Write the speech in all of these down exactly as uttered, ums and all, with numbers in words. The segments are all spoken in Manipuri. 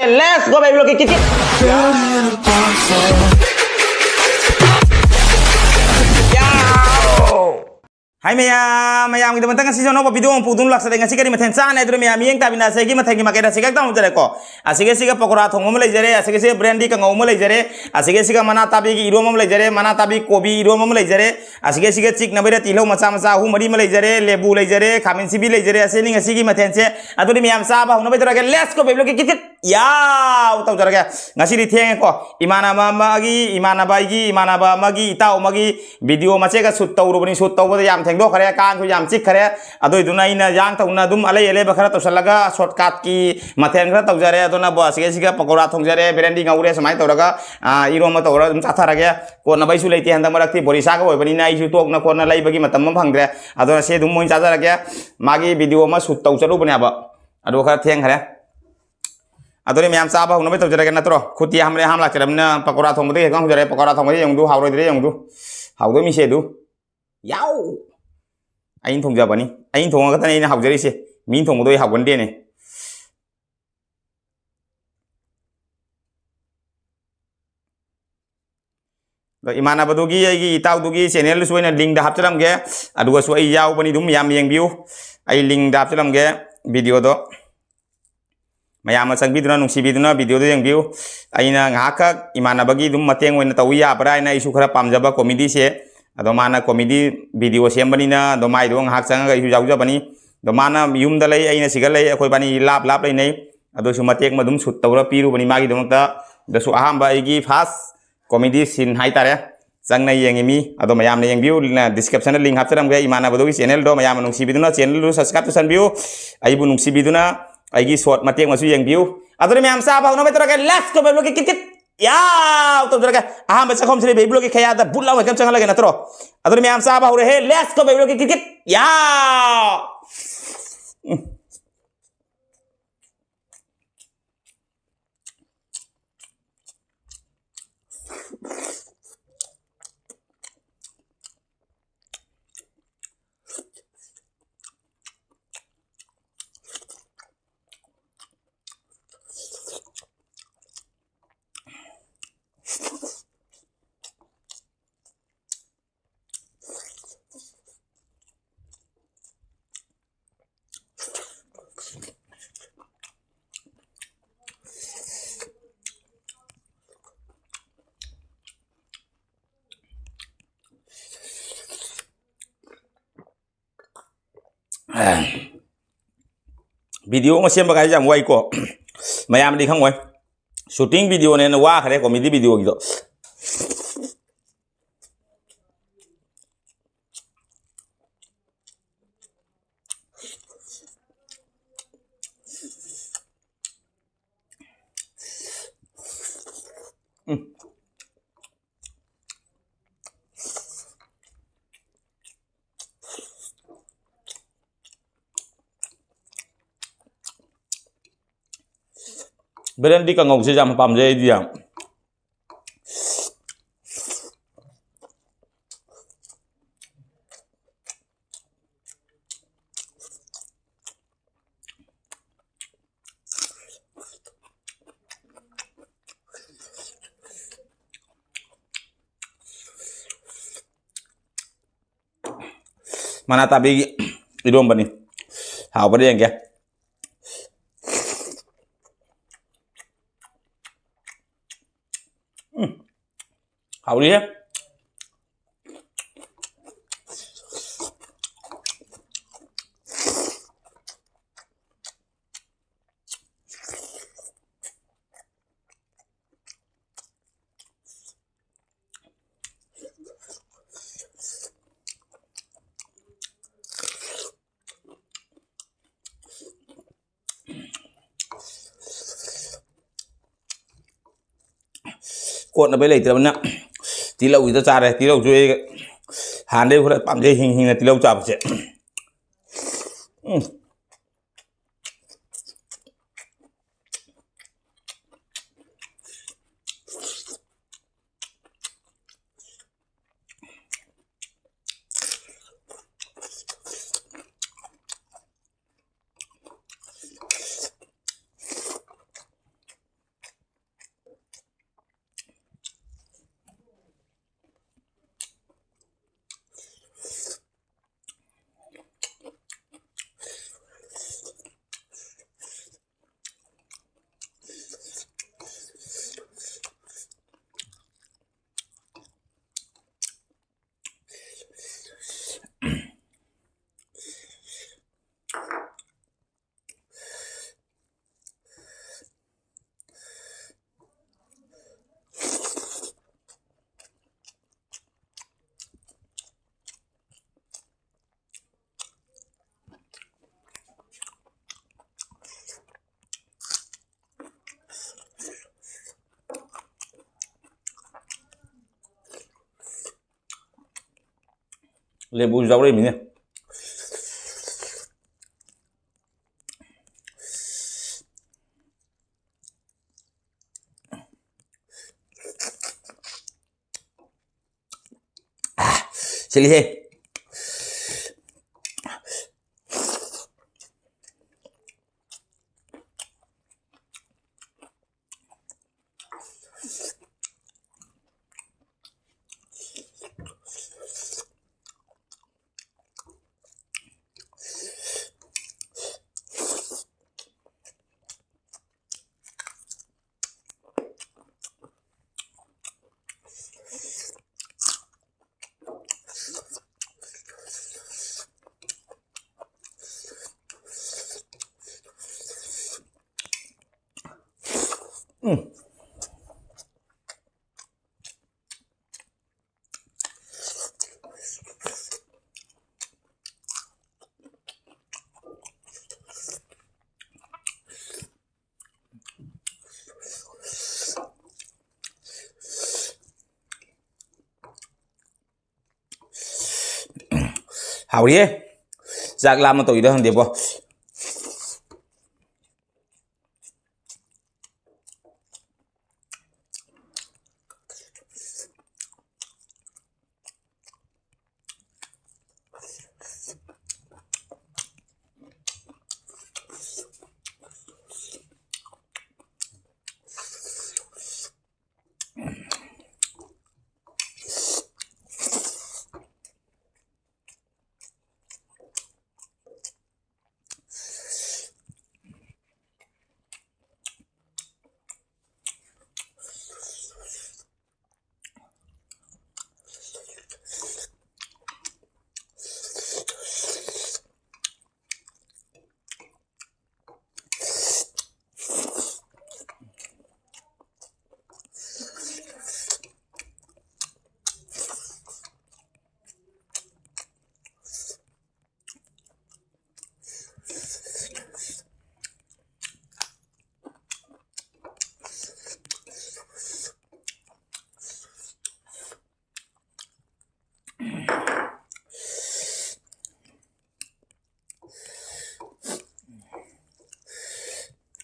Let's go, baby, look at it. Yo! Hi ꯃꯌꯥꯝ, ꯃꯌꯥꯝꯒꯤꯗꯃꯛꯇ ꯉꯁꯤꯁꯨ ꯑꯅꯧꯕ video ꯑꯃ ꯄꯨꯗꯨꯅ ꯂꯥꯛꯆꯔꯦ꯫ ꯉꯁꯤ ꯀꯔꯤ ꯃꯊꯦꯜ ꯆꯥꯅꯤ ꯍꯥꯏꯗꯨꯅ ꯃꯌꯥꯝ ꯃꯤꯠꯌꯦꯡ ꯇꯥꯃꯤꯟꯅꯁꯦ꯫ ꯑꯩꯒꯤ ꯃꯊꯦꯜꯒꯤ ꯃꯀꯦꯠ ꯑꯁꯤ ꯈꯛꯇ ꯍꯧꯖꯔꯦꯀꯣ꯫ ꯑꯁꯤꯒ ꯑꯁꯤꯒ ꯄꯀꯣꯔꯥ ꯊꯣꯡꯕ ꯑꯃ ꯂꯩꯖꯔꯦ, ꯑꯁꯤꯒ ꯑꯁꯤꯒ brandy ꯀꯥꯡꯉꯧ ꯑꯃ ꯂꯩꯖꯔꯦ, ꯑꯁꯤꯒ ꯑꯁꯤꯒ ꯃꯅꯥ ꯇꯥꯕꯤꯒꯤ ꯏꯔꯣꯝꯕ ꯑꯃ ꯂꯩꯖꯔꯦ, ꯃꯅꯥ ꯇꯥꯕꯤ ꯀꯣꯕꯤ ꯏꯔꯣꯝꯕ ꯑꯃ ꯂꯩꯖꯔꯦ, ꯑꯁꯤꯒ ꯑꯁꯤꯒ ꯆꯤꯛꯅꯕꯩꯔ ꯇꯤꯜꯍꯧ ꯃꯆꯥ ꯃꯆꯥ ꯑꯍꯨꯝ ꯃꯔꯤ ꯑꯃ ꯂꯩꯖꯔꯦ, ꯂꯦꯕꯨ ꯂꯩꯖꯔꯦ, ꯈꯥꯃꯦꯟ ꯁꯤꯟꯕꯤ ꯂꯩꯖꯔꯦ꯫ ꯑꯁꯤꯅꯤ ꯉꯁꯤꯒꯤ ꯃꯊꯦꯜꯁꯦ꯫ ꯑꯗꯨꯗꯤ ꯃꯌꯥꯝ ꯆꯥꯕ ꯍꯧꯅꯕ ꯇꯧꯔꯒꯦ꯫ Let's go, baby, look at it. ꯌꯥꯎ! ꯇꯧꯖꯔꯒꯦ꯫ ꯉꯁꯤꯗꯤ ꯊꯦꯡꯉꯦꯀꯣ꯫ ꯏꯃꯥꯟꯅꯕ ꯑꯃꯒꯤ, ꯏꯃꯥꯟꯅꯕ ꯑꯩꯒꯤ, ꯏꯃꯥꯟꯅꯕ ꯑꯃꯒꯤ, ꯏꯇꯥꯎ ꯑꯃꯒꯤ video ꯃꯆꯦꯒ shoot ꯇꯧꯔꯨꯕꯅꯤ꯫ Shoot ꯇꯧꯕꯗ ꯌꯥꯝ ꯊꯦꯡꯗꯣꯛꯈ꯭ꯔꯦ, ꯀꯥꯡꯁꯨ ꯌꯥꯝ ꯆꯤꯛꯈ꯭ꯔꯦ꯫ ꯑꯗꯨꯏꯗꯨꯅ ꯑꯩꯅ ꯌꯥꯡ ꯇꯧꯅ ꯑꯗꯨꯝ ꯑꯂꯩ ꯑꯂꯩꯕ ꯈꯔ ꯇꯧꯁꯜꯂꯒ shortcutꯀꯤ ꯃꯊꯦꯜ ꯈꯔ ꯇꯧꯖꯔꯦ꯫ ꯑꯗꯨꯅ ꯕꯣ, ꯑꯁꯤꯒ ꯑꯁꯤꯒ ꯄꯀꯣꯔꯥ ꯊꯣꯡꯖꯔꯦ, brandy ꯉꯧꯔꯦ, ꯁꯨꯃꯥꯏꯅ ꯇꯧꯔꯒ, ꯑꯥ, ꯏꯔꯣꯝꯕ ꯇꯧꯔꯒ ꯑꯗꯨꯝ ꯆꯥꯊꯔꯒꯦ꯫ ꯀꯣꯟꯅꯕꯩꯁꯨ ꯂꯩꯇꯦ ꯍꯟꯗꯛ ꯃꯔꯛꯇꯤ, ꯕꯣꯔꯤꯁꯥꯒ ꯑꯣꯏꯕꯅꯤꯅ ꯑꯩꯁꯨ ꯇꯣꯛꯅ ꯈꯣꯠꯅ ꯂꯩꯕꯒꯤ ꯃꯇꯝ ꯑꯃ ꯐꯪꯗ꯭ꯔꯦ꯫ ꯑꯗꯨꯅ ꯁꯤ ꯑꯗꯨꯝ ꯃꯣꯏ ꯆꯥꯖꯔꯒꯦ꯫ ꯃꯥꯒꯤ video ꯑꯃ shoot ꯇꯧ ꯆꯠꯂꯨꯕꯅꯦꯕ, ꯑꯗꯨ ꯈꯔ ꯊꯦꯡꯈ꯭ꯔꯦ꯫ ꯑꯗꯨꯗꯤ ꯃꯌꯥꯝ ꯆꯥꯕ ꯍꯧꯅꯕ ꯇꯧꯖꯔꯒꯦ ꯅꯠꯇ꯭ꯔꯣ? ꯈꯨꯠꯇꯤ ꯑꯍꯥꯟꯕꯗꯩ ꯑꯍꯥꯟꯕ ꯂꯥꯛꯆꯔꯕꯅꯤꯅ ꯄꯀꯣꯔꯥ ꯊꯣꯡꯕꯗꯒꯤ ꯍꯦꯛꯇ ꯍꯧꯖꯔꯦ꯫ ꯄꯀꯣꯔꯥ ꯊꯣꯡꯕꯗꯤ ꯌꯦꯡꯉꯨꯗꯨ, ꯍꯥꯎꯔꯣꯏꯗ꯭ꯔꯦ ꯌꯦꯡꯉꯨꯗꯨ꯫ ꯍꯥꯎꯗꯣꯏ ꯃꯤꯁꯦ ꯑꯗꯨ꯫ ꯌꯥꯎ! ꯑꯩꯅ ꯊꯣꯡꯖꯕꯅꯤ꯫ ꯑꯩꯅ ꯊꯣꯡꯉ ꯈꯛꯇꯅꯦ ꯑꯩꯅ ꯍꯥꯎꯖꯔꯤꯁꯦ꯫ ꯃꯤꯅ ꯊꯣꯡꯕꯗꯣ ꯑꯩ ꯍꯥꯎꯒꯟꯗꯦꯅꯦ꯫ ꯑꯗꯣ ꯏꯃꯥꯟꯅꯕꯗꯨꯒꯤ, ꯑꯩꯒꯤ ꯏꯇꯥꯎꯗꯨꯒꯤ channelꯗꯨꯁꯨ ꯑꯩꯅ linkꯗ ꯍꯥꯞꯆꯔꯝꯒꯦ꯫ ꯑꯗꯨꯒꯁꯨ ꯑꯩ ꯌꯥꯎꯕꯅꯤ, ꯑꯗꯨꯝ ꯌꯥꯝ ꯌꯦꯡꯕꯤꯌꯨ꯫ ꯑꯩ linkꯗ ꯍꯥꯞꯆꯔꯝꯒꯦ videoꯗꯣ꯫ ꯃꯌꯥꯝꯅ ꯆꯪꯕꯤꯗꯨꯅ, ꯅꯨꯡꯁꯤꯕꯤꯗꯨꯅ videoꯗꯣ ꯌꯦꯡꯕꯤꯌꯨ꯫ ꯑꯩꯅ ꯉꯥꯏꯍꯥꯛꯈꯛ ꯏꯃꯥꯟꯅꯕꯒꯤ ꯑꯗꯨꯝ ꯃꯇꯦꯡ ꯑꯣꯏꯅ ꯇꯧꯕ ꯌꯥꯕ꯭ꯔꯥ ꯍꯥꯏꯅ ꯑꯩꯁꯨ ꯈꯔ ꯄꯥꯝꯖꯕ comedyꯁꯦ꯫ ꯑꯗꯣ ꯃꯥꯅ comedy video ꯁꯦꯝꯕꯅꯤꯅ, ꯑꯗꯣ ꯃꯥꯏꯗꯣ ꯉꯥꯏꯍꯥꯛ ꯆꯪꯉꯒ ꯑꯩꯁꯨ ꯌꯥꯎꯖꯕꯅꯤ꯫ ꯑꯗꯣ ꯃꯥꯅ ꯌꯨꯝꯗ ꯂꯩ, ꯑꯩꯅ ꯁꯤꯒ ꯂꯩ, ꯑꯩꯈꯣꯏ ꯕꯥꯅꯤ ꯂꯥꯞ ꯂꯥꯞ ꯂꯩꯅꯩ꯫ ꯑꯗꯨꯁꯨ ꯃꯇꯦꯛ ꯑꯃ ꯑꯗꯨꯝ shoot ꯇꯧꯔ ꯄꯤꯔꯨꯕꯅꯤ ꯃꯥꯒꯤꯗꯃꯛꯇ꯫ ꯑꯗꯨꯁꯨ ꯑꯍꯥꯟꯕ ꯑꯩꯒꯤ first comedy scene ꯍꯥꯏꯇꯥꯔꯦ꯫ ꯆꯪꯅ ꯌꯦꯡꯉꯤ ꯃꯤ꯫ ꯑꯗꯣ ꯃꯌꯥꯝꯅ ꯌꯦꯡꯕꯤꯌꯨ꯫ Descriptionꯗ link ꯍꯥꯞꯆꯔꯝꯒꯦ꯫ ꯏꯃꯥꯟꯅꯕꯗꯨꯒꯤ channelꯗꯣ ꯃꯌꯥꯝꯅ ꯅꯨꯡꯁꯤꯕꯤꯗꯨꯅ channelꯗꯨ subscribe ꯇꯧꯁꯟꯕꯤꯌꯨ꯫ ꯑꯩꯕꯨ ꯅꯨꯡꯁꯤꯕꯤꯗꯨꯅ ꯑꯩꯒꯤ short ꯃꯇꯦꯛ ꯑꯃꯁꯨ ꯌꯦꯡꯕꯤꯌꯨ꯫ ꯑꯗꯨꯅ ꯃꯌꯥꯝ ꯆꯥꯕ ꯍꯧꯅꯕ ꯇꯧꯔꯒꯦ꯫ Let's go, baby, look at it. ꯌꯥꯎ! ꯇꯧꯖꯔꯒꯦ꯫ ꯑꯍꯥꯟꯕ ꯆꯥꯛꯈꯨꯝꯁꯤꯗ baby look at ꯈꯌꯥꯗ ꯕꯨꯠ ꯂꯥꯎꯅ ꯍꯦꯛꯇ ꯆꯪꯍꯜꯂꯒꯦ ꯅꯠꯇ꯭ꯔꯣ? ꯑꯗꯨꯅ ꯃꯌꯥꯝ ꯆꯥꯕ ꯍꯧꯔꯦꯍꯦ꯫ Let's go, baby, look at it. ꯌꯥꯎ! ꯎꯝ꯫ ꯚꯤꯗꯤꯑꯣ ꯑꯃ ꯁꯦꯝꯕ ꯀꯥꯏꯁꯦ ꯌꯥꯝ ꯋꯥꯏꯀꯣ꯫ ꯃꯌꯥꯝꯗꯤ ꯈꯪꯉꯣꯏ꯫ ꯁꯨꯇꯤꯡ ꯚꯤꯗꯤꯑꯣꯅ ꯍꯦꯟꯅ ꯋꯥꯈ꯭ꯔꯦ ꯀꯣꯃꯦꯗꯤ ꯚꯤꯗꯤꯑꯣꯒꯤꯗꯣ꯫ ꯕꯦꯂꯦꯟꯗ꯭ꯔꯤ ꯀꯥꯡꯉꯧꯁꯦ ꯌꯥꯝ ꯄꯥꯝꯖꯩ ꯑꯩꯗꯤ ꯌꯥꯝ꯫ ꯃꯅꯥ ꯇꯥꯕꯤꯒꯤ ꯏꯔꯣꯝꯕꯅꯤ꯫ ꯍꯥꯎꯕ꯭ꯔꯥ ꯌꯦꯡꯒꯦ꯫ ꯎꯝ, ꯍꯥꯎꯔꯤꯍꯦ꯫ ꯀꯣꯠꯅꯕꯩ ꯂꯩꯇ꯭ꯔꯕꯅꯤꯅ ꯇꯤꯜꯍꯧꯁꯤꯗ ꯆꯥꯔꯦ꯫ ꯇꯤꯜꯍꯧꯁꯨ ꯑꯩ ꯍꯥꯟꯅꯗꯩ ꯈꯔ ꯄꯥꯝꯖꯩ, ꯍꯤꯡ ꯍꯤꯡꯅ ꯇꯤꯜꯍꯧ ꯆꯥꯕꯁꯦ꯫ ꯎꯝ꯫ ꯂꯦꯕꯨꯁꯨ ꯌꯥꯎꯔꯛꯏꯃꯤꯅꯦ꯫ ꯁꯤꯜꯂꯤꯍꯦ꯫ ꯍꯥꯎꯔꯤꯌꯦ꯫ ꯆꯥꯛ ꯂꯥꯝꯃ ꯇꯧꯔꯤꯔ ꯈꯪꯗꯦꯕꯣ꯫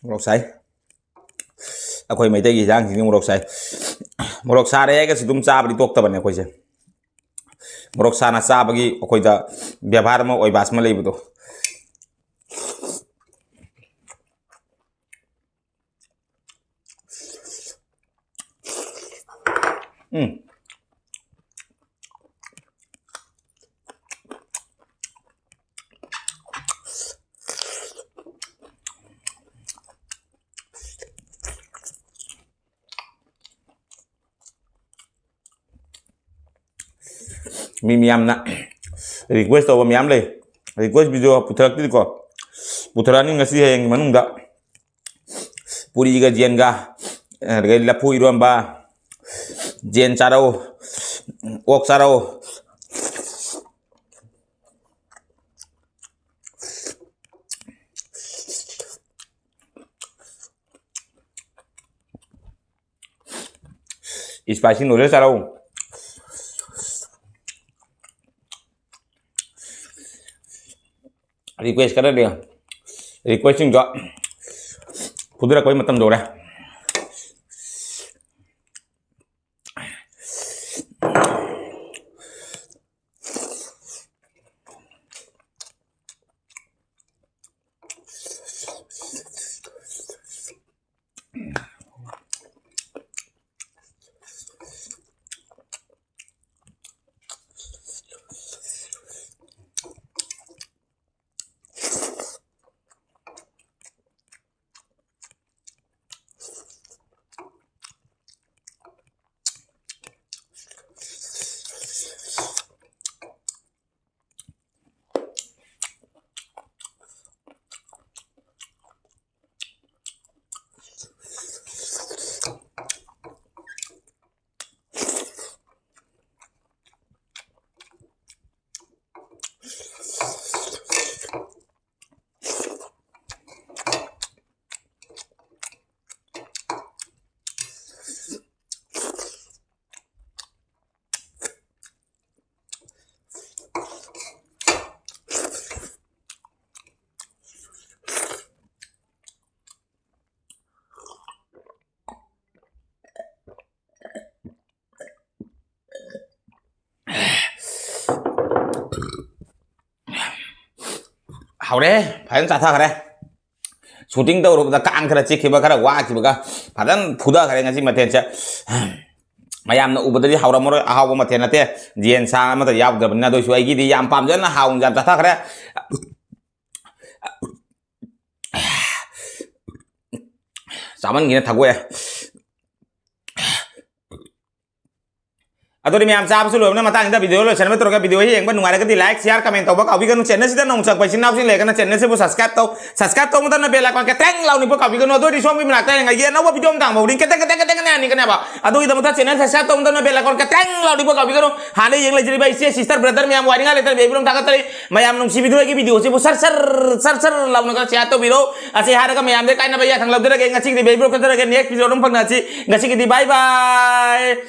ꯃꯣꯔꯣꯛ ꯁꯥꯏ꯫ ꯑꯩꯈꯣꯏ ꯃꯩꯇꯩꯒꯤ ꯍꯤꯟꯖꯥꯡꯁꯤꯡꯁꯤ ꯃꯣꯔꯣꯛ ꯁꯥꯏ꯫ ꯃꯣꯔꯣꯛ ꯁꯥꯔꯦ ꯍꯥꯏꯔꯒꯁꯨ ꯑꯗꯨꯝ ꯆꯥꯕꯗꯤ ꯇꯣꯛꯇꯕꯅꯦ ꯑꯩꯈꯣꯏꯁꯦ꯫ ꯃꯣꯔꯣꯛ ꯁꯥꯅ ꯆꯥꯕꯒꯤ ꯑꯩꯈꯣꯏꯗ ꯕꯦꯕꯥꯔ ꯑꯃ, ꯑꯣꯏꯕꯥꯁ ꯑꯃ ꯂꯩꯕꯗꯣ꯫ ꯎꯝ꯫ ꯃꯤ ꯃꯌꯥꯝꯅ request ꯇꯧꯕ ꯃꯌꯥꯝ ꯂꯩ꯫ Request video ꯄꯨꯊꯔꯛꯇ꯭ꯔꯤꯀꯣ꯫ ꯄꯨꯊꯔꯛꯑꯅꯤ ꯉꯁꯤ ꯍꯌꯦꯡꯒꯤ ꯃꯅꯨꯡꯗ꯫ ꯄꯨꯔꯤꯒ ꯌꯦꯟꯒ, ꯑꯗꯒꯤ ꯂꯐꯨ ꯏꯔꯣꯟꯕ, ꯌꯦꯟ ꯆꯥꯔꯧ, ꯑꯣꯛ ꯆꯥꯔꯧ꯫ Spicy noodle ꯆꯥꯔꯧ꯫ Request ꯈꯔꯗꯤ, request ꯁꯤꯡꯗꯣ ꯐꯨꯗꯔꯛꯄꯩ ꯃꯇꯝ ꯌꯧꯔꯦ꯫ ꯍꯧꯔꯦ, ꯐꯖꯅ ꯆꯥꯊꯈ꯭ꯔꯦ꯫ ꯁꯨꯇꯤꯡ ꯇꯧꯔꯨꯕꯗ ꯀꯥꯡ ꯈꯔ ꯆꯤꯛꯈꯤꯕ, ꯈꯔ ꯋꯥꯈꯤꯕꯒ ꯐꯖꯅ ꯐꯨꯊꯈ꯭ꯔꯦ ꯉꯁꯤ ꯃꯊꯦꯜꯁꯦ꯫ ꯃꯌꯥꯝꯅ ꯎꯕꯗꯗꯤ ꯍꯥꯎꯔꯝꯃꯔꯣꯏ, ꯑꯍꯥꯎꯕ ꯃꯊꯦꯜ ꯅꯠꯇꯦ꯫ ꯌꯦꯟ ꯁꯥ ꯑꯃꯠꯇ ꯌꯥꯎꯗ꯭ꯔꯕꯅꯤꯅ, ꯑꯗꯨ ꯑꯣꯏꯁꯨ ꯑꯩꯒꯤꯗꯤ ꯌꯥꯝ ꯄꯥꯝꯖꯅ ꯍꯥꯎꯅ ꯌꯥꯝ ꯆꯥꯊꯈ꯭ꯔꯦ꯫ ꯆꯥꯃꯟꯒꯤꯅ ꯊꯒꯣꯛꯑꯦ꯫ ꯑꯗꯨꯗꯤ ꯃꯌꯥꯝ ꯆꯥꯕꯁꯨ ꯂꯣꯏꯕꯅ ꯃꯇꯥꯡꯁꯤꯗ video ꯂꯣꯏꯁꯟꯕ ꯇꯧꯔꯒ, video ꯌꯦꯡꯕ ꯅꯨꯡꯉꯥꯏꯔꯒꯗꯤ like, share, comment ꯇꯧꯕ ꯀꯥꯎꯕꯤꯒꯅꯨ꯫ Channel ꯁꯤꯗ ꯅꯧꯅ ꯆꯪꯉꯛꯄ ꯏꯆꯤꯟ ꯏꯅꯥꯎꯁꯤꯡ ꯂꯩꯔꯒꯅ channel ꯁꯤꯕꯨ subscribe ꯇꯧ꯫ Subscribe ꯇꯧꯕ ꯃꯇꯝꯗ bell icon ꯀꯇꯦꯡ ꯂꯥꯎ ꯅꯤꯛꯄ ꯀꯥꯎꯕꯤꯒꯅꯨ꯫ ꯑꯗꯨ ꯑꯣꯏꯔꯗꯤ ꯁꯣꯝꯒꯤ ꯃꯅꯥꯛꯇ ꯌꯦꯡꯉꯒꯤ ꯑꯅꯧꯕ video ꯑꯃ ꯊꯥꯡꯕ ꯈꯨꯗꯤꯡ ꯀꯇꯦꯡ ꯀꯇꯦꯡ ꯀꯇꯦꯡ ꯀꯇꯦꯡ ꯅꯤꯛꯀꯅꯦꯕ꯫ ꯑꯗꯨꯒꯤꯗꯃꯛꯇ channel subscribe ꯇꯧꯕ ꯃꯇꯝꯗ bell icon ꯀꯇꯦꯡ ꯂꯥꯎ ꯅꯤꯛꯄ ꯀꯥꯎꯕꯤꯒꯅꯨ꯫ ꯍꯥꯟꯅ ꯌꯦꯡ ꯂꯩꯖꯔꯤꯕ ꯏꯆꯦ sister brother ꯃꯌꯥꯝ ꯋꯥꯅꯤꯡꯉꯥꯏ ꯂꯩꯇꯅ ꯕꯦꯕꯤꯔꯣꯝ ꯊꯥꯒꯠꯆꯔꯤ꯫ ꯃꯌꯥꯝ ꯅꯨꯡꯁꯤꯕꯤꯗꯨꯅ ꯑꯩꯒꯤ video ꯁꯤꯕꯨ ꯁꯔ ꯁꯔ ꯁꯔ ꯁꯔ ꯂꯥꯎꯅꯒ share ꯇꯧꯕꯤꯔꯣ꯫ ꯑꯁꯤ ꯍꯥꯏꯔꯒ ꯃꯌꯥꯝꯗ ꯀꯥꯏꯅꯕ ꯌꯥꯊꯪ ꯂꯧꯖꯔꯒꯦ꯫ ꯉꯁꯤꯒꯤꯗꯤ ꯕꯦꯕꯤꯔꯣꯝ ꯀꯠꯆꯔꯒꯦ꯫ Next video ꯑꯗꯨꯝ ꯐꯪꯅꯁꯤ꯫ ꯉꯁꯤꯒꯤꯗꯤ bye bye꯫